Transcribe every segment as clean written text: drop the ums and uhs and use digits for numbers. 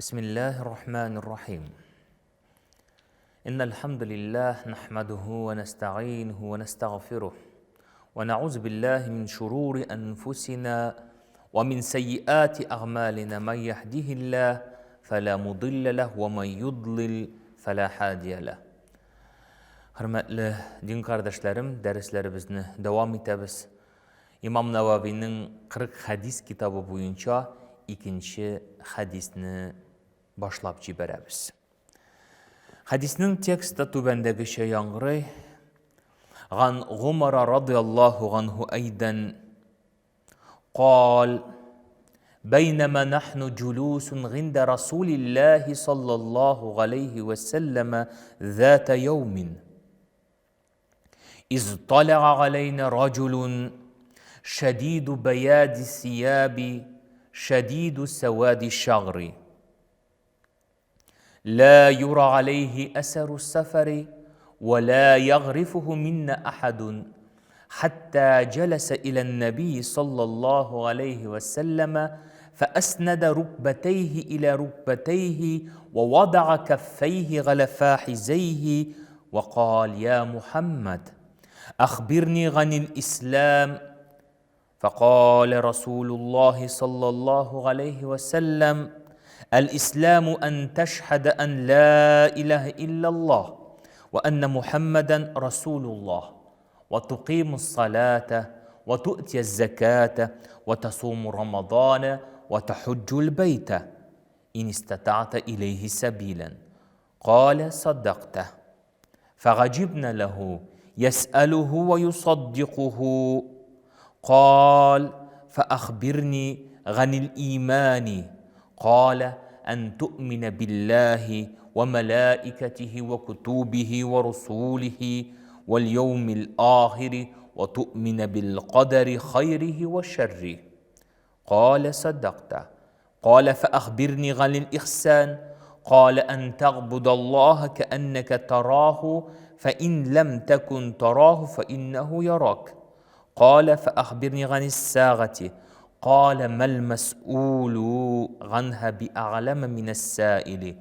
بسم الله الرحمن الرحيم إن الحمد لله نحمده ونستعينه ونستغفره ونعوذ بالله من شرور أنفسنا ومن سيئات أعمالنا من يهده الله فلا مضل له ومن يضلل فلا هادي له Хөрмәтле дин кардәшләрем, дәресләребезне дәвам итәбез. Имам Нававиның 40 хәдис китабы буенча икенче хәдисне башлап җибәрәбез. Хәдиснең тексты түбәндәгечә яңгырый. Ган Гумара радиаллаһу ганһу әйдән قال بينما نحن جلوس عند رسول الله صلى الله عليه وسلم ذات يوم إذ طلع علينا رجل شديد بياد الثياب شديد سواد الشعر لا يرى عليه أثر السفر ولا يغرفه منا أحد حتى جلس إلى النبي صلى الله عليه وسلم فأسند ركبتيه إلى ركبتيه ووضع كفيه على فاحزيه وقال يا محمد أخبرني عن الإسلام فقال رسول الله صلى الله عليه وسلم الإسلام أن تشهد أن لا إله إلا الله وأن محمدا رسول الله وتقيم الصلاة وتؤتي الزكاة وتصوم رمضان وتحج البيت إن استطعت إليه سبيلا قال صدقته فعجبنا له يسأله ويصدقه قال فأخبرني عن الإيمان قال أن تؤمن بالله وملائكته وكتبه ورسوله واليوم الآخر وتؤمن بالقدر خيره وشره قال صدقت قال فأخبرني عن الإحسان قال أن تعبد الله كأنك تراه فإن لم تكن تراه فإنه يراك قال فأخبرني عن الساعة قال ما المسؤول عنها بأعلم من السائل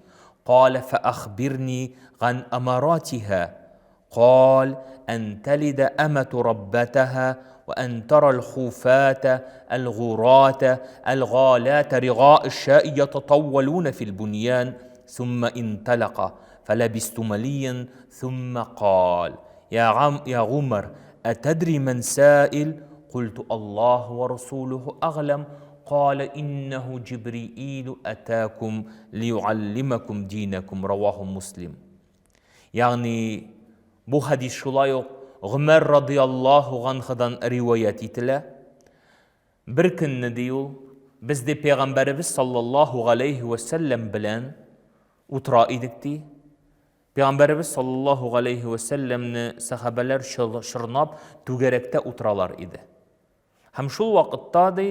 قال فأخبرني عن أماراتها قال أن تلد أمة ربتها وأن ترى الخوفات الغورات الغالات رغاء الشاء يتطولون في البنيان ثم انطلق فلبست مليا ثم قال يا, عم يا عمر أتدري من سائل قلت الله ورسوله أعلم قال إنه جبريل أتاكم ليعلمكم دينكم رواه مسلم Ягъни бу хәдис шулай ук Гомәр радыяллаһу ганһудан риваять ителә. Бер көнне ди ул, без ди пәйгамбәребез саллаллаһу галәйһи вә сәлләм белән утыра идек ди. Пәйгамбәребез саллаллаһу галәйһи вә сәлләмне сәхабәләр чорнап түгәрәктә утыралар иде. Һәм шул вакытта ди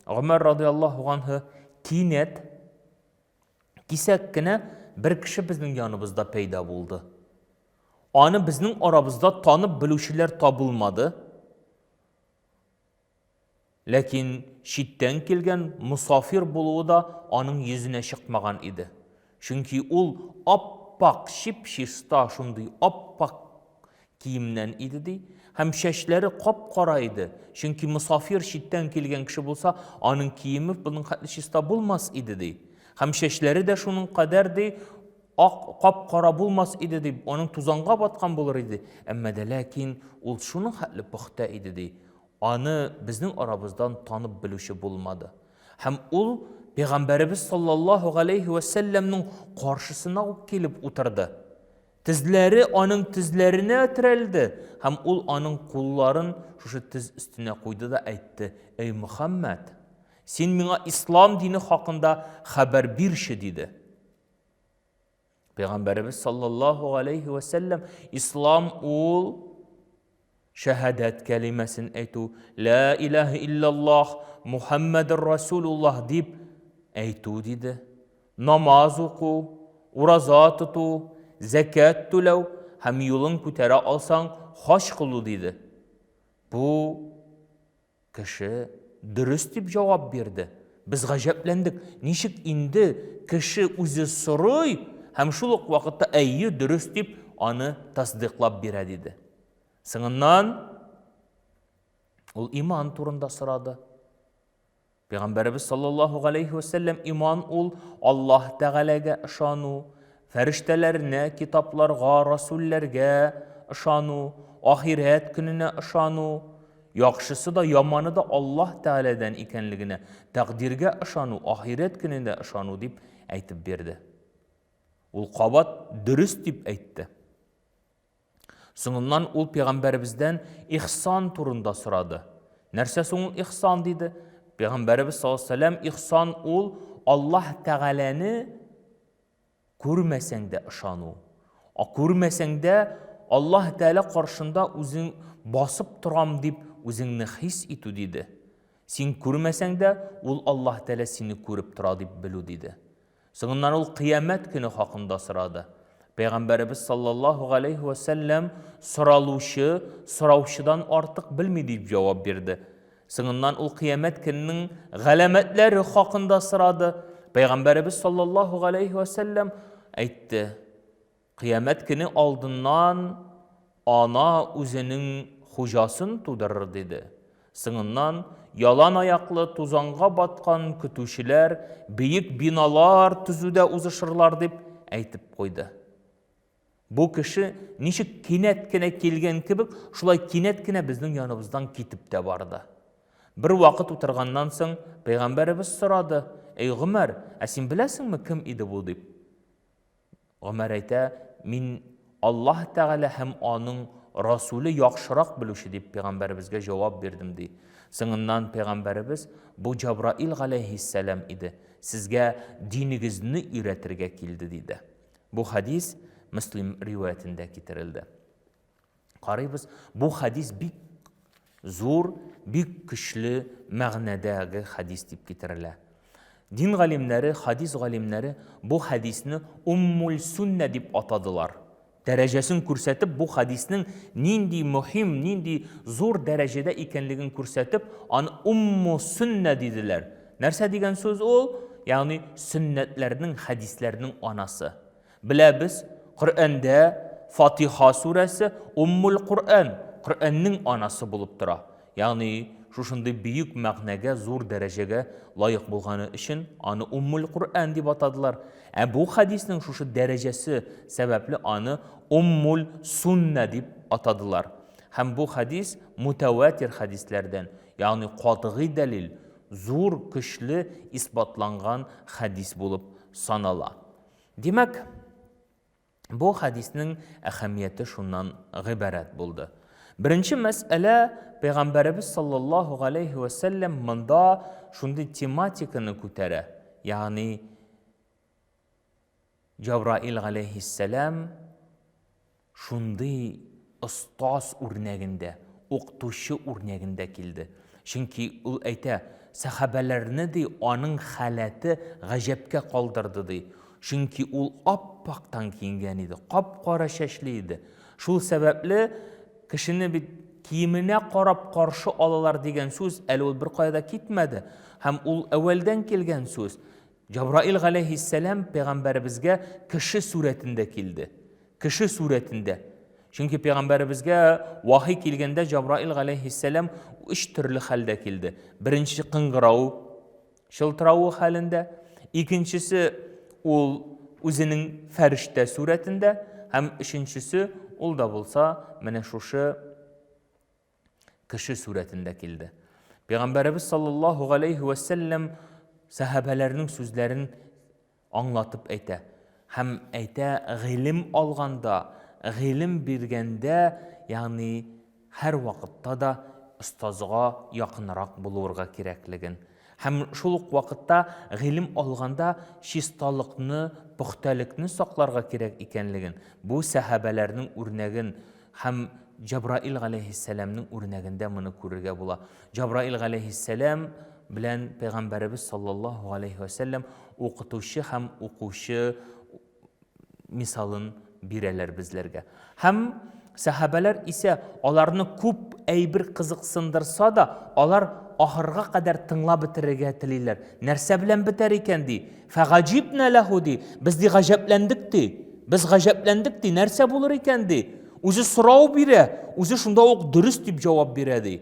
Гомәр радыяллаһу ганһу кинәт Кисәк кенә бер кеше безнең яныбызда пәйда булды. Аны безнең арабызда танып белүчеләр табылмады. Ләкин читтән килгән мосафир булуы да аның йөзенә чыкмаган иде. Чөнки ул ап-ак, чип-чиста шундый ап-ак киемнән иде ди, һәм чәчләре кап-кара иде, чөнки мосафир читтән килгән кеше булса, аның киеме моның хәтле чиста булмас иде ди. Һәм чәчләре дә шуның кадәр ди, ак кап-кара булмас иде ди, аның тузанга баткан булыр иде. Әмма дә ләкин ул шуның хәтле пөхтә иде ди. Аны безнең арабыздан танып белүче булмады. Һәм ул Пәйгамбәребез саллаллаһу галәйһи вә сәлләмнең каршысына ук килеп утырды. Тезләре аның тезләренә терәлде, һәм ул аның кулларын шушы тез өстенә куйды да әйтте, Әй Мөхәммәд, син миңа ислам дине хакында хәбәр бирче, диде. Пәйгамбәребез саллаллаһу алейхи вә сәлләм, ислам ул шәһадәт кәлимәсен әйтү, Лә илаһе иллаллаһ, Мухаммәдер Расулуллаһ дип әйтү, диде. Намаз уку, ураза тоту, зәкят түләү һәм юлын күтәрә алсаң, хаҗ кылу, диде. Бу кеше дөрес дип җавап бирде. Без гаҗәпләндек, ничек инде кеше үзе сорый һәм шул ук вакытта әйе, дөрес дип аны тасдыйклап бирә, диде. Соңыннан ул иман турында сорады. Пәйгамбәребез саллаллаһу галәйһи вә сәлләм иман ул Аллаһ Тәгаләгә ышану, фәрештәләренә, китапларга, расүлләргә ышану, ахирәт көненә ышану, яхшысы да, яманы да Аллаһ Тәгаләдән икәнлегенә, тәкъдиргә ышану, ахирәт көненә ышану дип әйтеп бирде. Ул кабат дөрес дип әйтте. Соңыннан ул пәйгамбәребездән ихсан турында сорады. Нәрсә соң ул ихсан диде? Пәйгамбәребез саллаллаһу алейһи ихсан ул Аллаһ Тәгаләне күрмәсәң дә ышану. А күрмәсәң дә Аллаһ Тәгалә каршында үзең басып торам дип үзеңне хис итү диде. Син күрмәсәң дә, ул Аллаһ Тәгалә сине күреп тора дип белү диде. Соңыннан ул кыямәт көне хакында сорады. Пәйгамбәребез саллаллаһу галәйһи вә сәлләм соралучы сораучыдан артык белми дип җавап бирде. Соңыннан ул кыямәт көненең галәмәтләре хакында сорады. Пәйгамбәребез саллаллаһу галәйһи вә сәлләм әйтте: Кыямәт көне алдыннан ана үзенең хуҗасын тудырыр, диде. Соңыннан ялан аяклы тузанга баткан көтүчеләр биек биналар төзүдә узышырлар, дип әйтеп куйды. Бу кеше ничек кинәт кенә килгән кебек, шулай кинәт кенә безнең яныбыздан китеп тә барды. Бер вакыт утырганнан соң, пәйгамбәребез сорады, Әй Гомәр, ә син беләсеңме, кем иде бу, дип. Гомәр әйтә, Мин Аллаһ Тәгалә һәм аның Расүле яхшырак белүче, дип пәйгамбәребезгә җавап бирдем, ди. Соңыннан пәйгамбәребез, Бу Җабраил галәйһиссәлам иде, сезгә динегезне өйрәтергә килде, диде. Бу хәдис Мөслим риваятендә китерелде. Карыйбыз, бу хәдис бик зур, бик көчле мәгънәдәге хәдис дип китерелә. Дин галимнәре, хадис галимнәре бу хәдисне Уммул Суннә дип атадылар. Дәрәҗәсен күрсәтеп, бу хәдиснең нинди мөһим, нинди зур дәрәҗәдә икәнлеген күрсәтеп, аны Умму Суннә диделәр. Нәрсә дигән сүз ул? Ягъни сөннәтләрнең, хәдисләрнең анасы. Беләбез, Коръәндә Фатиха сүрәсе Уммул Коръән, Коръәннең анасы булып тора. Ягъни шушындый бөек мәгънәгә, зур дәрәҗәгә лаек булганы өчен аны Уммул Коръән дип атадылар. Ә бу хәдиснең шушы дәрәҗәсе сәбәпле аны Уммул Суннә дип атадылар. Һәм бу хәдис мутәватир хәдисләрдән, ягъни катгый дәлил, зур, көчле исбатланган хәдис булып санала. Димәк, бу хәдиснең әһәмияте шуннан гыйбарәт булды. Беренче мәсьәлә, Пәйгамбәребез саллаллаһу галәйһи вә сәлләм монда шундый тематиканы күтәрә, ягъни Җабраил галәйһиссәлам Шундый остаз үрнәгендә, укытучы үрнәгендә килде. Чөнки ул әйтә, сәхабәләрне, ди, аның халәте гаҗәпкә калдырды, ди. Чөнки ул ап-актан киенгән иде, кап-кара чәчле иде. Шул сәбәпле кешене бит киеменә карап каршы алалар дигән сүз әле ул беркая да китмәде. Һәм ул әүвәлдән килгән сүз. Җабраил галәйһиссәлам пәйгамбәребезгә кеше сурәтендә килде. Кеше сурәтендә. Чөнки пәйгамбәребезгә вахи килгәндә Җабраил галәйһиссәлам өч төрле хәлдә килде. Беренче кыңгырау чылтыравы хәлендә, икенчесе ул үзенең фәрештә сурәтендә һәм өченчесе ул да булса менә шушы кеше сурәтендә килде. Пәйгамбәребез саллаллаһу галәйһи вә сәлләм сәхабәләрнең сүзләрен аңлатып әйтә. Һәм әйтә, гыйлем алганда, гыйлем биргәндә, ягъни һәр вакытта да остазга якынрак булуырга кирәклеген. Һәм шул ук вакытта гыйлем алганда чисталыкны, пөхтәлекне сакларга кирәк икәнлеген, бу сәхабәләрнең үрнәген Һәм Җабраил галәйһиссәламнең үрнәгендә моны күрергә була. Җабраил галәйһиссәлам белән пәйгамбәребез саллаллаһу галәйһи вә сәлләм укытучы һәм укучы мисалын бирәләр безләргә. Һәм Сәхабәләр исә аларны күп әйбер кызыксындырса да, алар ахырга кадәр тыңлап бетерергә телиләр. Нәрсә белән бетәр икән, ди. Фәгаҗибнә ләһу, ди. Без ди гаҗәпләндек, ди. Без гаҗәпләндек, ди. Нәрсә булыр икән, ди. Үзе сорау бирә, үзе шунда ук дөрес дип җавап бирә, ди.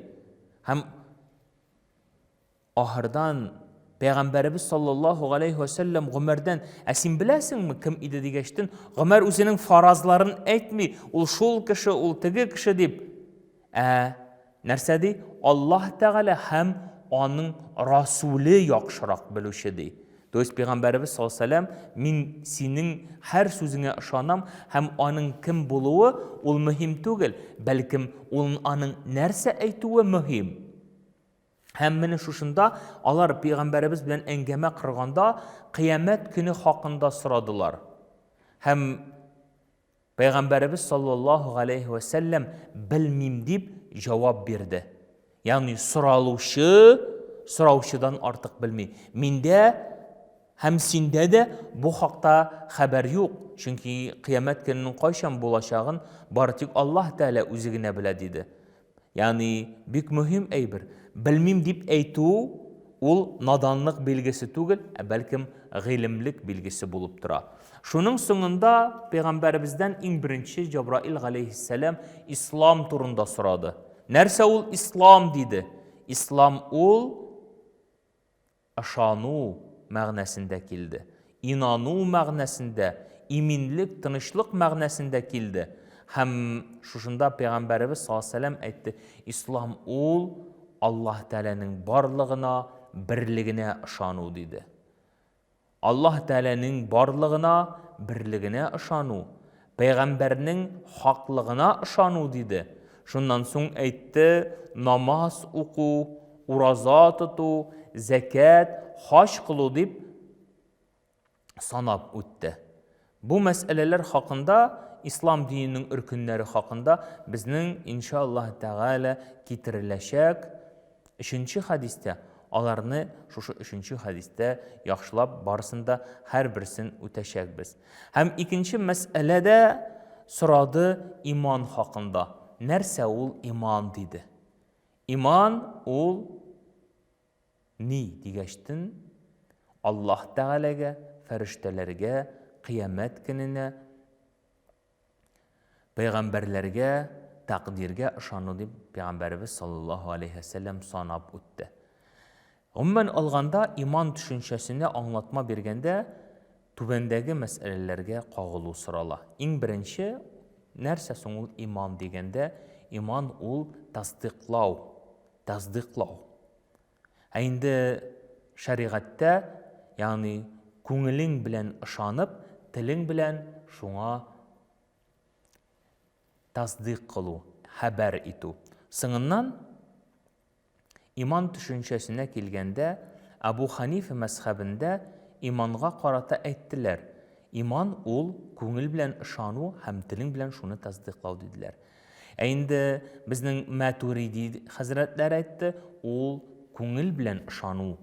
Һәм Ахырдан Пәйгамбәребез саллаллаһу галәйһи вә сәлләм Гомәрдән, "Ә син беләсеңме, кем иде?" дигәчтен, Гомәр үзенең фаразларын әйтми, ул шул кеше, ул теге кеше дип. Ә нәрсә ди? Аллаһ Тәгалә һәм аның Расуле яхшырак белүче ди. То есть Пәйгамбәребез саллаллаһу алейһи вә сәлләм, мин синең һәр сүзеңә ышанам һәм аның кем булуы ул мөһим түгел, бәлкем ул аның нәрсә әйтүе мөһим. Һәм менә шушында алар пәйгамбәребез белән әңгәмә корганда кыямәт көне хакында сорадылар. Һәм пәйгамбәребез саллаллаһу галәйһи вә сәлләм белмим дип җавап бирде. Ягъни соралучы сораучыдан артык белми. Миндә һәм синдә дә бу хакта хәбәр юк, чөнки кыямәт көненең кайчан булачагын бары тик Аллаһ Тәгалә үзе генә белә, диде. Ягъни бик мөһим әйбер. Белмим дип әйтү ул наданлык билгесе түгел, ә бәлкем гыйлемлек билгесе булып тора. Шуның соңында пәйгамбәребездән иң беренче Җабраил галәйһиссәлам ислам турында сорады. Нәрсә ул ислам диде? Ислам ул Ышану мәгънәсендә килде. Инану мәгънәсендә, иминлек, тынычлык мәгънәсендә килде. Һәм шушында Пәйгамбәребез саллаллаһу алейһи ва сәлләм әйтте, Ислам ул Аллаһ Тәгаләнең барлыгына, берлегенә ышану, диде. Аллаһ Тәгаләнең барлыгына, берлегенә ышану, пәйгамбәрнең хаклыгына ышану, диде. Шуннан соң әйтте, намаз уку, ураза тоту, зәкят, хаҗ кылу дип санап үтте. Бу мәсьәләләр хакында, ислам диненең өркеннәре хакында безнең, иншаллаһ тәгалә, китереләчәк өченче хәдистә, аларны шушы өченче хәдистә яхшылап барысын да һәрберсен үтәчәкбез. Һәм икенче мәсьәлә дә сорады иман хакында. Нәрсә ул иман диде. Иман ул Ни дигәчтен, Аллаһ Тәгаләгә, фәрештәләргә, кыямәт көненә, пәйгамбәрләргә, тәкъдиргә ышану дип пәйгамбәребез саллаллаһу алейһи вәсәлләм санап үтте. Гомумән алганда, иман төшенчәсенә аңлатма биргәндә түбәндәге мәсьәләләргә кагылу сорала. Иң беренче, нәрсә соң ул иман дигәндә, иман ул тасдыйклау, тасдыйклау. Ә инде шәригатьтә, ягъни күңелең белән ышанып, телең белән шуңа тасдыйк кылу, хәбәр итү. Соңыннан иман төшенчәсенә килгәндә, Әбу Ханифа мәзхәбендә иманга карата әйттеләр, иман ул күңел белән ышану һәм телең белән шуны тасдыйклау диделәр. Ә инде безнең Мәтуриди хәзрәтләр әйтте, ул күңел белән ышану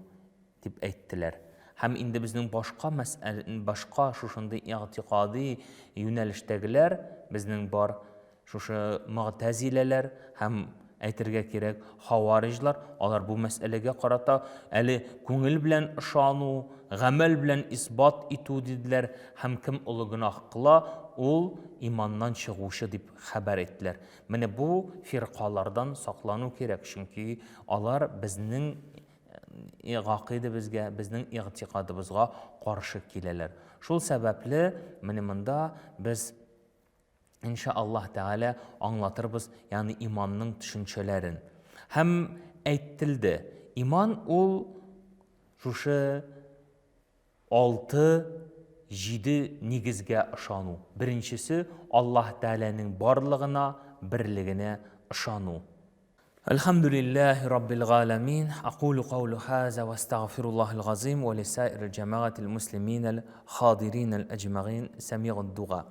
дип әйттеләр. Һәм инде безнең башка мәсьәлә, башка шушындый игътикади юнәлештәгеләр безнең бар, шушы мөгътәзиләләр һәм әйтергә кирәк, хавариҗлар, алар бу мәсьәләгә карата әле күңел белән ышану, гамәл белән исбат итү диделәр һәм кем олы гөнаһ кыла, ул иманнан чыгучы дип хәбәр иттеләр. Менә бу фиркалардан саклану кирәк, чөнки алар безнең гакыйдебезгә, безнең игътикадыбызга каршы киләләр. Шул сәбәпле менә монда без инша Аллаһ Тәгалә аңлатырбыз, ягъни иманның төшенчәләрен. Һәм әйтелде, иман ул шушы Алты, җиде нигезгә ышану. Беренчесе, Аллаһ Тәгаләнең барлыгына, берлегенә ышану. Әлхәмдүлилләһи раббил галәмин, акулу каулу һаза вә астагфируллаһил газыйм вә лисаирил җәмәгатил муслиминәл хадиринәл әҗмәгыйн, сәмигуд дуга.